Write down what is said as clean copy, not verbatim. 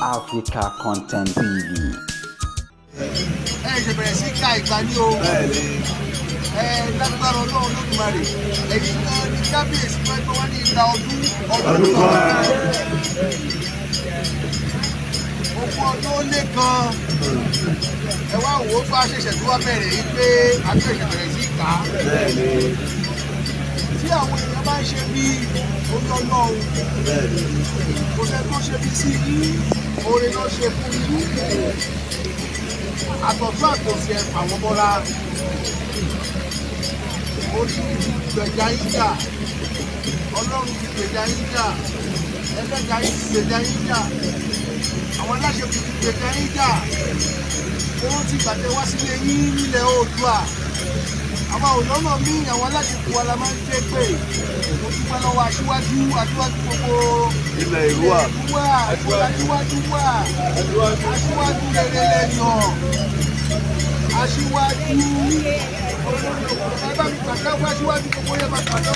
Africa Content TV. Ẹ ṣe bẹ̀rẹ̀ sí ka ìgbà ní o. Ẹ lágbára Ọlọ́run Olódùmarè, ẹ̀yin náà ní kábíyèsí fẹ́ tó wá ní ìgbà ọdún ọdún kan, ogún ọdún ó lé kan. Ẹ wá wò ó bá ṣẹ̀ṣẹ̀ tó wá bẹ̀rẹ̀ yìí pé àtúnṣe bẹ̀rẹ̀ sí kà á. Tí àwọn èèyàn bá ń ṣe bí orí Ọlọ́run, kò sẹ́ tó ṣe bí sí yín, oore ló ṣe fún yín. Àtọ̀tún àtòsí ẹ̀ fà wọ́n mọ́ra. Orí ti gbẹ̀jà yín jà, Ọlọ́run ti gbẹ̀jà yín jà, ẹlẹ́jà yín ti gbẹ̀jà yín jà, àwọn aláṣẹ ti gbẹ̀jà yín jà. Owó ti gbàtẹ wá sílé yín nílẹ̀ Oòduà. Àwọn òlọ́nà míì, àwọn aláṣẹ wa la máa ń ké pè. Mo dúpẹ́ lọ́wọ́ aṣíwájú, aṣíwájú gbogbo ilẹ̀ Èrúwà. Èrúwà, aṣíwájú wà, aṣíwájú rere lẹ́yàn, aṣíwájú. Ẹ bá mi pàtẹ́wọ́ aṣíwájú gbogbo yẹn, bá pàtẹ́wọ́.